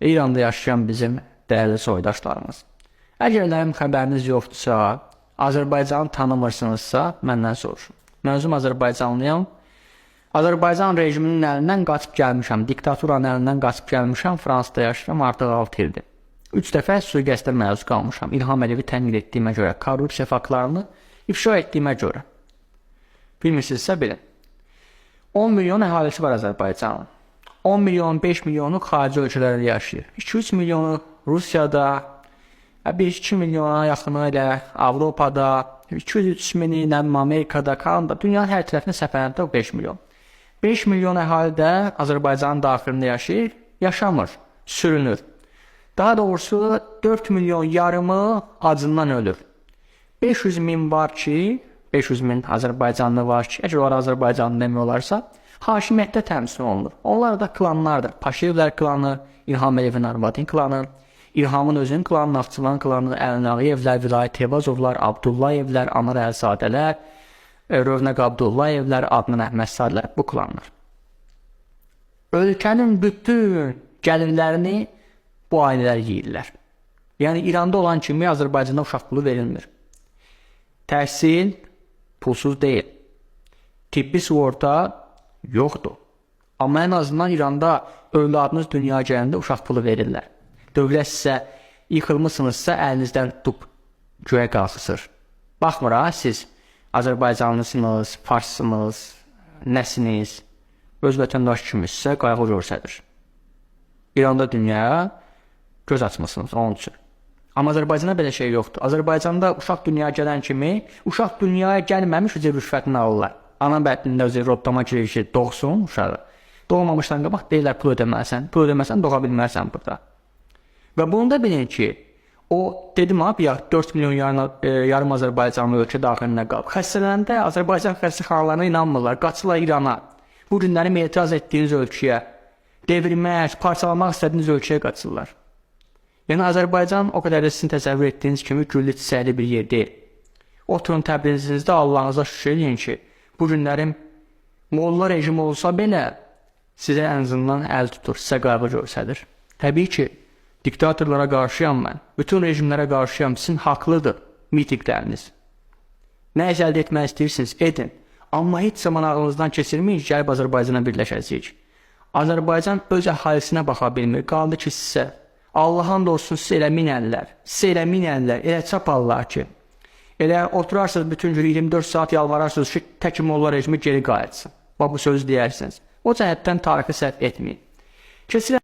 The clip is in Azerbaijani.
İranda yaşayan bizim dəyərli soydaşlarımız. Əgər mənim xəbəriniz yoxdursa, Azərbaycanı tanımırsınızsa, məndən soruşun. Mən özüm Azərbaycanlıyam. Azərbaycan rejiminin əlindən qaçıb gəlmişəm, diktaturanın əlindən qaçıb gəlmişəm, Fransada yaşayıram artıq 6 ildir. 3 dəfə sui-qəsdə məruz qalmışam. İlham Əliyevi tənqid etdiyimə görə, korrupsiya faktlarını ifşa etdiyimə görə. Bilmirsinizsə bilin. 10 milyon əhalisi var Azərbaycanın. 10 milyon, 5 milyonu xarici ölkələrdə yaşayır. 2-3 milyonu Rusiyada, 1-2 milyona yaxını elə Avropada, 200-3 mini ilə Amerikada, Kanada, dünyanın hər tərəfinə səpələnib 5 milyon. 5 milyon əhali də Azərbaycanın daxilində yaşayır, yaşamır, sürünür. Daha doğrusu 4 milyon yarımı acından ölür. 500 min var ki, 500 min Azərbaycanlı var ki, əgər onlar Azərbaycanlı demək olarsa, hakimiyyətdə təmsil olunur. Onlar da klanlardır. Paşayevlər klanı, İlham Əliyevin arvadının klanı, İlhamın özünün klanı, Naxçıvan klanı, Əlin Ağayevlər, Vilayət Eyvazovlar, Abdullayevlər, Anar Əlizadələr, Rövnəq Abdullayevlər, Adnan Əhmədzadələr, bu klanlar. Ölkənin bütün gəlirlərini bu ailələr yeyirlər. Yəni İranda olan kimi Azərbaycanda uşaq pulu verilmir. Təhsil pulsuz deyil. Tibbi sığorta yoxdur. Amma ən azından İranda övladınız dünyaya gələndə uşaq pulu verirlər. Dövlət sizə yıxılmısınızsa əlinizdən tutub göyə qalxısır. Baxmır ha, siz Azərbaycanlısınız, Farssınız, nəsiniz, öz vətəndaş kimi sizə qayğı göstərir. İranda dünyaya göz açmısınız onun üçün. Amma Azərbaycanda belə şey yoxdur. Azərbaycanda uşaq dünyaya gələn kimi, uşaq dünyaya gəlməmiş özü rüşvətini alırlar. Ana bətnində özü roddama girir ki, doğsun uşağı. Doğmamışdan qabaq deyirlər pul ödəməlisən. Pul ödəməsən doğa bilməzsən burada. Və bunu da bilin ki, o dedim abi ya 4 milyon yarım Azərbaycanlı ölkə daxilində qalıb. Xəstələnəndə Azərbaycan xəstəxanalarına inanmırlar, qaçırlar İrana. Bu günlərim etiraz etdiyiniz ölkəyə, devirmək, parçalamaq istədiyiniz ölkəyə qaçırlar. Yəni Azərbaycan o qədər də sizin təsəvvür etdiyiniz kimi güllü çiçəkli bir yer deyil. Oturun Təbrizinizdə Allahınıza şükür eləyin ki, bu günlərim molla rejimi olsa belə sizə ən azından əl tutur, sizə qayğı göstərir. Təbii ki, diktatorlara qarşıyam mən. Bütün rejimlərə qarşıyam. Sizin haqlıdır mitinqləriniz. Nə iş əldə etmək istəyirsiniz, edin. Amma heç zaman ağlınızdan keçirməyin ki, gəlib Azərbaycana birləşəcəyik. Azərbaycan öz əhalisinə baxa bilmir. Qaldı ki, sizə. Allah and olsun, sizə elə minərlər. Sizə elə minərlər, elə çaparlar ki. Elə oturarsınız bütün gün 24 saat yalvararsınız ki, tək molla rejimi geri qayıtsın. Bax bu sözü deyərsiniz. O cəhətdən tarixi səhv etməyin. Keçirəm